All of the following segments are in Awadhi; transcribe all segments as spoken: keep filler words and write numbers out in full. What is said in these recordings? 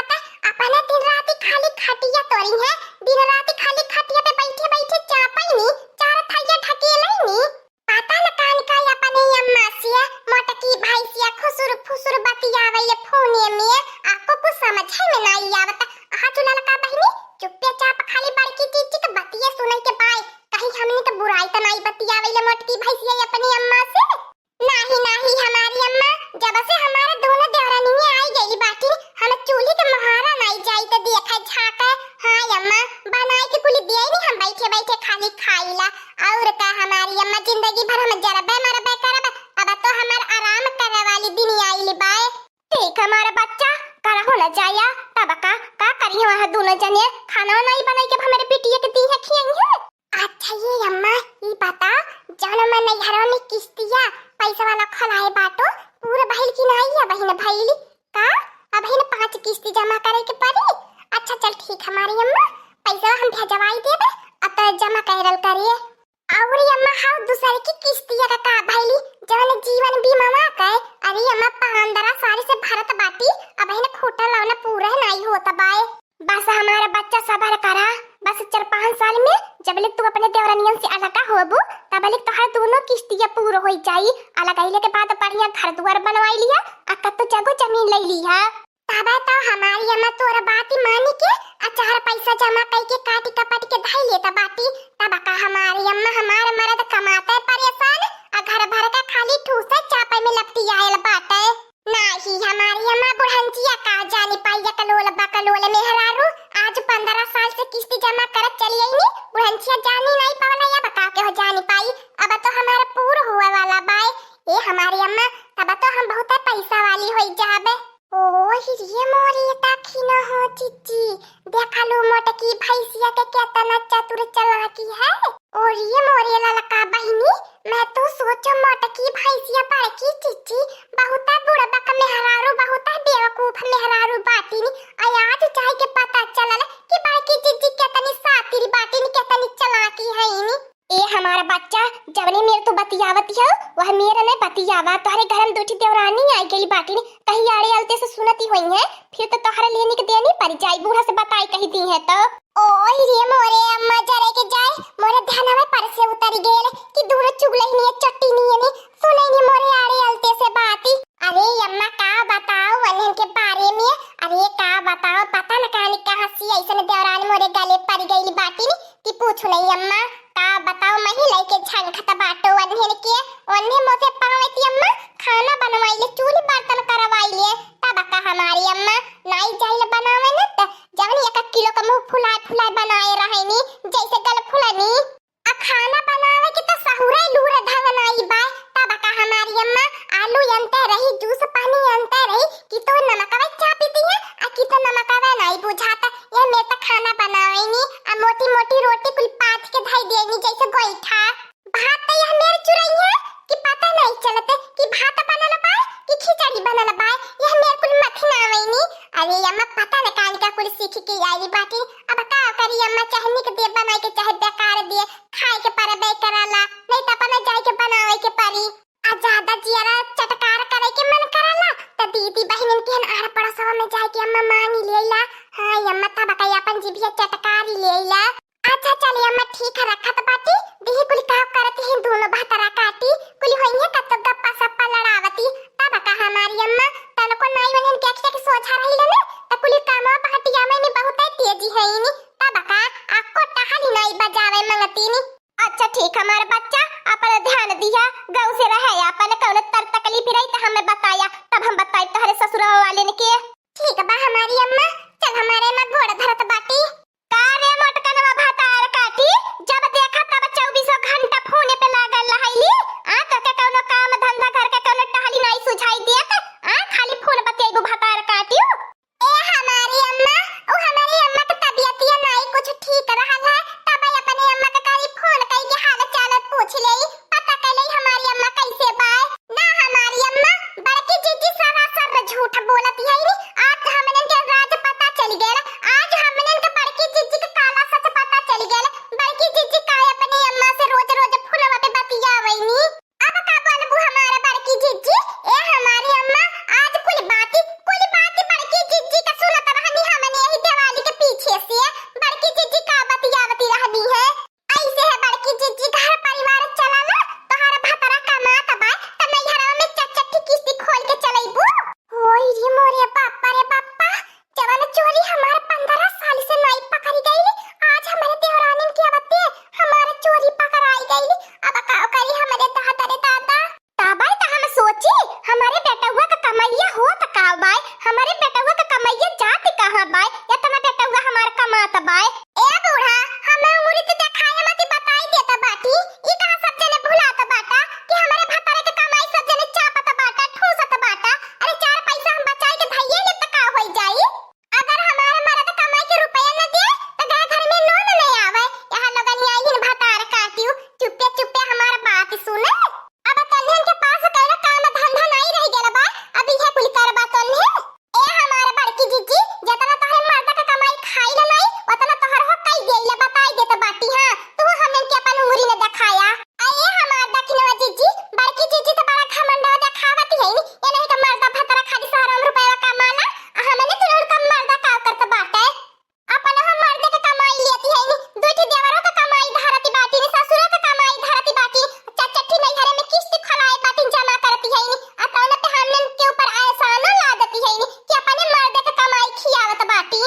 अपने दिन रात खाली खटिया तोरी है, दिन रात खाली खटिया पे बैठे बैठे चापैनी, चार थैया ढकेलैनी। पता न कान का अपने अम्मा से मोटकी भैंसिया खुसुर फुसुर बतियावैले फोने में, आपको कुछ समझे में नाई आवत। हाँ चुललका बहिनी, चुप्पे चाप खाली बड़की जीजी के बतिये सुनै के बाय, कहीं हमनी के बुराई त नाई बतियावैले मोटकी भैंसिया अपनी अम्मा से। नाही, नाही, हमारी अम्मा, जब से हमारे दोनों देवरानियाँ आई गई बाटी, हम चूल्ही के महारा नाई जाई त देखा झाका। हाँ अम्मा, बनाई के कुली दिए नहीं, हम बैठे बैठे खाली खाईला। और का हमारी अम्मा, जिंदगी भर हम जरबे मरबे करब। अब तो हमार आराम करे वाली दिन आइल बाय। ठीक हमारे बच्चा, करहु न जाया, तब का, का करी वहाँ दोनों जने, खाना नहीं बनाई के हमारे बिटिया के दी है खियाई है। अच्छा ये अम्मा, ई बता, जौन अम्मा नैहरवा में किस्तिया पैसा वाला खोलाए बाटो, पूरा भइल कि नाई? अबहिन भइल का? अबहिन पाँच किस्ती जमा करे के पड़ी। अच्छा चल ठीक हमारी अम्मा, पैसा हम भेजवाई देबे, अब तो जमा करल करिए। और अम्मा, हाउ दूसर की किस्तिया का का भइली, जौन जीवन बीमा का? अरे अम्मा, पन्द्रह साल से भरत बाटी, अबहिन खूटा लौना पूरा नाई होत बाए। बस हमारा बच्चा सबर करा, बस चार पाँच साल में जब ले तू अपने देवरनियन से अलगा होबू, तब ले तोहर दोनों किस्तिया पूर होई जाई। अलग आइले के बाद बढ़िया घर दुआर बनवाई लिया, आ कत्तो जगह जमीन ले लिया। तब तो हमारी अम्मा तोर बात मानी के आ चार पैसा जमा कई के काटी कपट के धई लेता बाटी। तब का हमारी अम्मा, हमार मर्द कमाते परेशान, आ घर भर का खाली ठूसे चापे में लपटी आयल बाटे। नाही, हमारी अम्मा बुढ़ंचिया का जानी पाई, अकलोल बकलोल मेहरारू। आज पन्द्रह साल से किस्त जमा करत चली आईनी, बुढ़ंचिया जानी नाई पावला, अब का के हो जानी पाई। अब तो हमारा पूर हुए वाला बाय। ए हमारी अम्मा, तब तो हम बहुत पैसा वाली होई जाबे। ओ हिरिये मोरे दखिन हो चिच्ची, देखा लो मोटकी भैंसिया के केतना चतुर चालाकी है। ओ हिरिये मोरे ललका बहिनी, मैं तो सोचो मोटकी भैंसिया बड़की चिच्ची, बहुत बुड़बक मेहरारू, बहुत बेवकूफ मेहरारू बाटिन। आ आज जाए के पता चलल कि बड़की चिच्ची केतनी सातिर बाटिन, केतनी चालाकी हईन। ए हमारा बच्चा, जवने मेर तू बतियावत हो, वह मेर ने बतियावा। तोहरे घर में दू ठी देवरानी आई गई बाटिन, कहीं आड़े अलते से सुनती होई है, फिर तो तोहरे लेनी के देनी पड़ जाई, बूढ़ा से बताई कही दी है तो। ओ रे मोरे अम्मा, जरे के जाए, मोरे ध्यानवे पर से उतर गेल कि दूर चुगलई निये चट्टी निये ने सुनई ने मोरे आड़े अलते से बाती। अरे अम्मा, का बताओ वन्हन के बारे में? अरे का बताओ, पता न कहानी कहाँ से ऐसन देवरानी मोरे गले पड़ गई बाटिन कि पूछ नहीं अम्मा। का बताओ, मही लइके झंखत बाटो वन्हन के। वन्हे मोसे पावती अम्मा, खाना बनवाई ले, चूल्ही बर्तन करवाई ले। तब का हमारी अम्मा नाई जाइल बनावे न त जवन एक किलो का मुंह फुलाए फुलाए बनाए रहेनी, जैसे गल फुलनी। आ खाना बनावे के त सहुरे लूर ढंग नाई बा। तब का हमारी अम्मा आलू अनते रही, जूस पानी अनते रही कि तो नमकवे चापी दिया, आ कि तो नमकवे नाई बुझाता। ये में त खाना बनावे नी, आ मोटी मोटी रोटी कुल पाथ के धई देनी जैसे गोईठा। भात त यह मेर चुरई है कि पता नहीं चलते कि भात बनल बा कि खिचड़ी बनल बा। यह मेर कुल मथी ना आवे नी। अरे अम्मा, पता न काल का कुल सीख के आई बाटी। अब का करी अम्मा, चाहे निक दे बनाए के चाहे बेकार दे, खाए के परबे कराला, नहीं त अपना जाए के बनावे के परी। आ ज्यादा जियरा चटकार करे के मन कराला त दीदी बहिनन के हन आर पड़ोसवा में जाए के अम्मा मांगी लेला। हाँ अम्मा, तब का अपन जिभिया चटकारी लेला। अच्छा चलिए अम्मा, ठीक है, रखत बाटी। दिही कुल काम करत ही दोनों भतरा काटी, कुल होइए कत्तो गप्पा सप्पा लड़ावती। तब का हमारी अम्मा तनको नाई वनन के अखिया के सोझा रही लेने, त कुल कामवा बहटिया में नी बहुत तेजी है इनी। तब का आपको टहली नाई बजावे मंगतीनी। अच्छा ठीक हमार बच्चा, अपन ध्यान दिया, गौ से रहे, अपन कौनो तर तकलीफ रही त हमें बताया, तब हम बताई तोहरे ससुरवा वाले ने के। ठीक बा हमारी अम्मा, चल हमारे अम्मा गोड़ धरत बाटी। का रे मोटकनवा भतार काटी, जब देखा तब चौबीसों घंटा फोने पे लागल रहैली। आ, तोके कौनो काम धंधा घर के कौनो टहली नाई सुझाई देत? आ, खाली फोन बतियाइबू भतार काटियो। ए हमारी अम्मा, ओ हमारी अम्मा के तबियतिया नाई कुछ ठीक रहल है, तब अपने अम्मा के करी फोन कई के हाल चाल पूछ लेई, पता कर लेई हमारी अम्मा कैसे बाय। ना हमारी अम्मा, बड़की जीजी सरासर झूठ बोलत है नी। आज हमनन के राज पता चल गेल, आज हमनन के बड़की जीजी के काला सच पता चल गेल। बड़की जीजी काहे अपनी अम्मा से रोज रोज फोनवा पे बतियावे नी? अब का बोलबू हमार बड़की जीजी? ए हमारी अम्मा, आज कुल बाती, कुल बाती बड़की जीजी का सुनत रहनी। बेटउआ क कमइया होत का बाय? हमरे बेटउआ क कमइया जात कहाँ बाय? एतना बेटउआ हमार कमात बाय। ए बूढ़ा, हम अंगूरी त देखाए मत, बताई देत बाटी। ई कहाँ सब जने भुलात बाटा कि हमरे भतारे क कमाई सब जने चापत बाटा, ठूसत बाटा? अरे चार पैसा हम बचाई के धइये लेब त का होई जाई? अगर हमार मरद कमाई के रुपया न दे, त गाय घर में नून न आवे। यहाँ लोगन आई हिन भतार काटियो, चुप्पे चुप्पे हमार बात सुने। अब तन्हन के पास कउनो काम धंधा नाई रह गइल बा, अब इहे कुल करबा तन्हन। ए हमार बड़की जिज्जी, जतना तोहरे मर्दा के कमाई खाइल नाई, ओतना तोहर हो कई गइल, बताई देत बाटी। हाँ, तू हमन के अपन उंगरी न देखाया। अरे हमार दखिनवा जिज्जी, बड़की जिज्जी त बड़ा घमंडवा देखावत है नी, ये नहीं तो मर्दा भतरा खाली शहर में रुपया कमाला, आ हमने तो उनका मर्दा का करत बाटे। अपन हम मर्दे के कमाई लेती है नी, दुई ठे देवरों के कमाई धरती बाटी नी, ससुरों के कमाई धरती बाटी, चार चार ठे नैहरे में किस्त खोलाए बाटी जमा करती है नी, आ तौन पे हमनन के ऊपर एहसानो ला देती है नी कि अपने मर्दे के कमाई खियावत बाटी।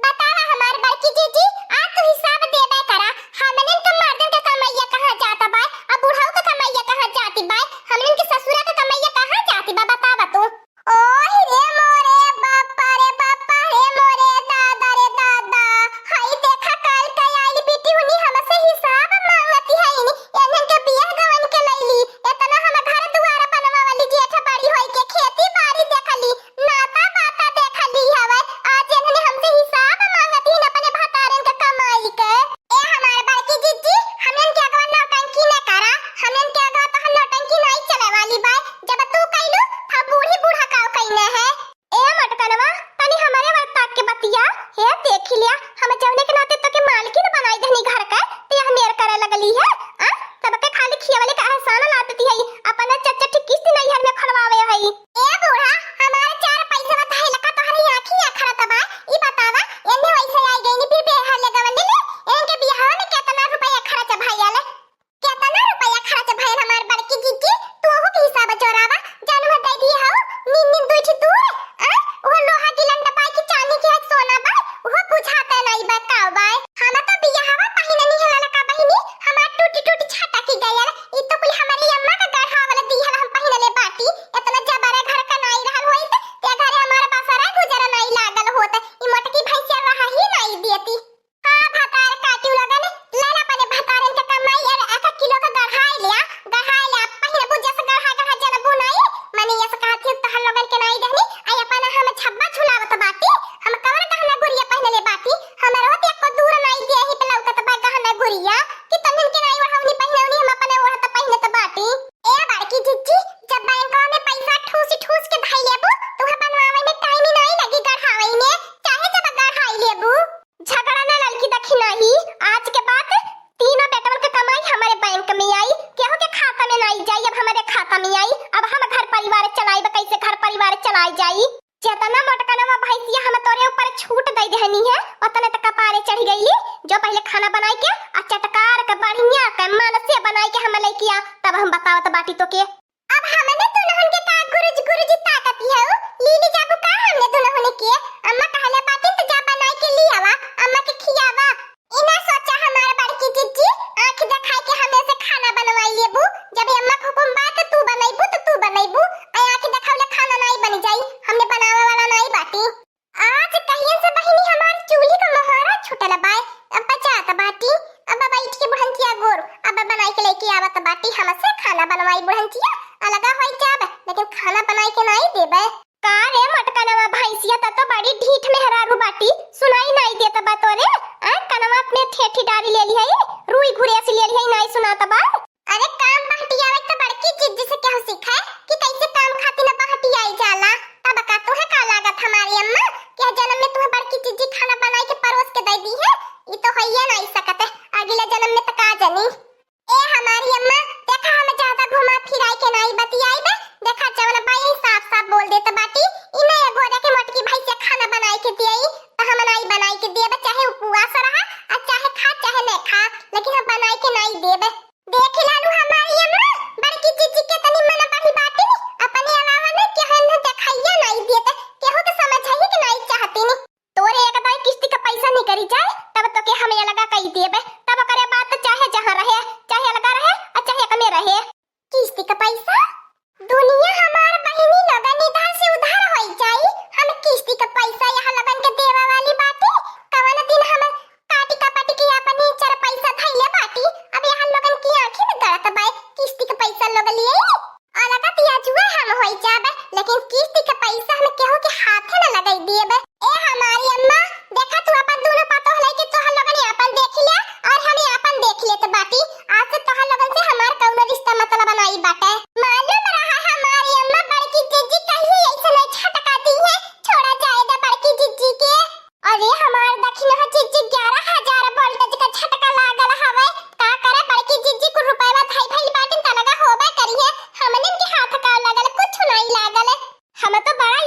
बतावा हमार बड़की जिज्जी, आज तू हिसाब देबे करा, हमनन के मर्दन के कमैया कहाँ जात बाय, आ बुढ़ऊ के कमैया कहाँ जाती बाय, हमनन के ससुरा के कमैया कहाँ जाती बा, बतावा तू। ओहि रे मोरे बापा रे बापा रे मोरे दादा रे दादा, हई देखा काल के आइल बिटिहुनी हमसे हिसाब मांगती है नी, एनहन के बियाह गवन के लैली, एतना हम घर दुआर बनवावली जेठ बड़ी होई के खेती बाड़ी देखली, नाता बाता देखली हवे, आज एनहन हमसे हिसाब मांगती हैं अपने भतारन के कमाई के। ए हमार बड़की जिज्जी, हमनन के अगवा नौटंकी न करा, हमनन के अगवा तोहर नौटंकी नाई चले वाली बाय, जब तू कइलू, तब बूढ़ी बूढ़ा काव कइने है। ए मटकनवा, तनी हमरे ओर ताक के बतिया। हे देखि लिया, हम जौने के नाते तोके मालकिन बनाई देहनी घर के, ते यह मेर करे लगली है। आ, सबके खाली खियावले का एहसान लादती है, अपना चच्चा ठीक किस्त नैहर में खलवावे है। ए बूढ़ा, हमारे चार पैसा धइल का तोहरे आँखी अखरत बा? ई बतावा, एने वैसे आई गई नी, फिर बेहर ले गवन ले, इनके बियाह में कितना रुपया खर्च भइल? केतना रुपया खर्च भइल हमार बड़की जिज्जी, तू ओहू के हिसाब जोरावा, जानू है दे दिए हऊ, नीन नीन दुई ठी दूर, आ? ओहो लोहा गिलंड बा कि चांदी के है सोना बा, ओहो बुझाते नाई बा का बा। हम तो बियाहवा पहिननी है ललका बहिनी, हमार टूटी टूटी छटकी गयल, ई तो कुल हमारी अम्मा का गढ़ावल दिहल हम पहिनले बाटी, एतना जबरे घर का नाई रहल होइत, ते घरे हमार बसरा गुजर नाई लागल होत, ई मोटकी भैंसिया रहा ही नाई देती। हाँ, भतार काटियो लगन, लाला अपने भतारन के कमाई और एक किलो के गढ़ाई लिया, गढ़ाई लिया, पहिरबू जस गढ़ा गढ़ा जनबू नाई, मने यस कहत ही तहर लोगन के नाई देहनी, आई अपना हम झब्बा झुलावत बाटी, हम कवन गहना गुरिया पहिनले बाटी, हमरो ते एको दूर नाई दिया ही पे लौकत बा गहना गुरिया, कि तन्हन के नाई ओढ़ौनी पहिनौनी हम अपने ओढ़त पहिनत बाटी। ए बड़की जिज्जी, जब बैंकवा में पैसा ठूस ठूस के धई लेबू, तुहे बनवावे में टाइम ही नाई लगी गढ़ावे में, चाहे जब गढ़ाई लेबू। झगड़ा ना ललकी दखिनही, आज के बाद तीनों बेटवन के कमाई हमरे बैंक में आई, केहू के खाता में नाई जाई, अब हमरे खाता में आई। अब हम घर परिवार चलाइब, कैसे घर परिवार चलाई जाई? जेतना मोटकनवा भैंसिया हम तोरे ऊपर छूट दे देहनी है, ओतने त कपारे चढ़ गईली। जो पहिले खाना बनाई के आ चटकार के बढ़िया के मन से बनाई के हम लेके आ, तब हम बतावत बाटी तोके। अब हमने दुनहुन के का गुरुजी गुरुजी ताकती है, लीली जाबू का हमने दुनहुन के? अम्मा कहले बाटी त जा बनाई के ली आवा, अम्मा के खियावा। इना सोचा हमार बड़की जिज्जी, आँख देखाई के हमें से खाना बनवाई लेबू, जब अम्मा के हुकुम बा त तू बनैबू त तू बनैबू, आ आँख देखावले खाना नाई बन जाई, हमने बनावे वाला नाई बाटी। आज कहियन से बहिनी हमार चूल्ही का मोहरा छूटल बाय, अब बचात बाटी, अब बैठ के बुढ़ंचिया गोर, अब बनाई के लेके आवत बाटी, हमसे खाना बनवाई बुढ़ंचिया, अलगा होई जाब, लेकिन खाना बनाई के नाई देबे। का रे मोटकनवा भैंसिया, त तो बड़ी ढीठ मेहरारू बाटी, सुनाई नाई देत बा तोरे? आ, कनवा में ठेठी डारी ले ली है, रुई घुरेस ले ली है, नाई सुनात बा। अरे काम बहटियावे त बड़की जिज्जी से केहू सीखे कि कैसे काम खातिर न बहटियाई जाला। तब का तुहे का लागत हमारी अम्मा कि यह जन्म में तुहे बड़की जिज्जी खाना बनाई के परोस के दे दी है? ई तो होइए नाई सकत है, अगले जन्म में त का जनी। ए हमारी अम्मा, देखा हम ज्यादा घुमा फिराई के नाई बतियाई बे, देखा जवन बा यही साफ साफ बोल देत बाटी, ई नया गोरा के मोटकी भाई से खाना बनाई के दियाई, त हम नाई बनाई के देब, चाहे उपवास रहा, आ चाहे खा, चाहे न खा, लेकिन हम बनाई के नाई देब। देख लालू हमारी अम्मा, बड़की जिज्जी के तनी मन बढ़ी बाटी, अपने अलावा न केहू न देखाइया नाई देत, केहू के समझाई के नाई चाहती नी। तोरे एक दाई किस्ती का पैसा निकरी जाए, तब तो के हम अलगा कई देबे, तब ओकरे बाद तो चाहे जहाँ रहे, चाहे अलगा रहे, आ चाहे एक में रहे। किस्ती का पैसा? दुनिया हमार बहिनी लोगन देब। ए हमारी अम्मा, देखा तू अपन दोनों पतोह लइके तोहर लोगन आपन देख लिया और हम आपन देख लेत बाटी। आज से तोहर लोगन से हमार कउनो रिश्ता मतलब नाई बाटे। मालूम रहा हमारी अम्मा, बड़की जिज्जी कहिए ऐसे नहीं झटका दी है। छोड़ा जाए दे बड़की जिज्जी के। अरे हमार दखिनहा जिज्जी, ग्यारह हजार voltage का झटका लागल हवे। का करे बड़की जिज्जी, कुल रुपयवा धाई भइल बाटिन त लगा होबे करिहे। हमनिन के हाथ का लागल, कुछ नहीं लागल। हम तो बड़ा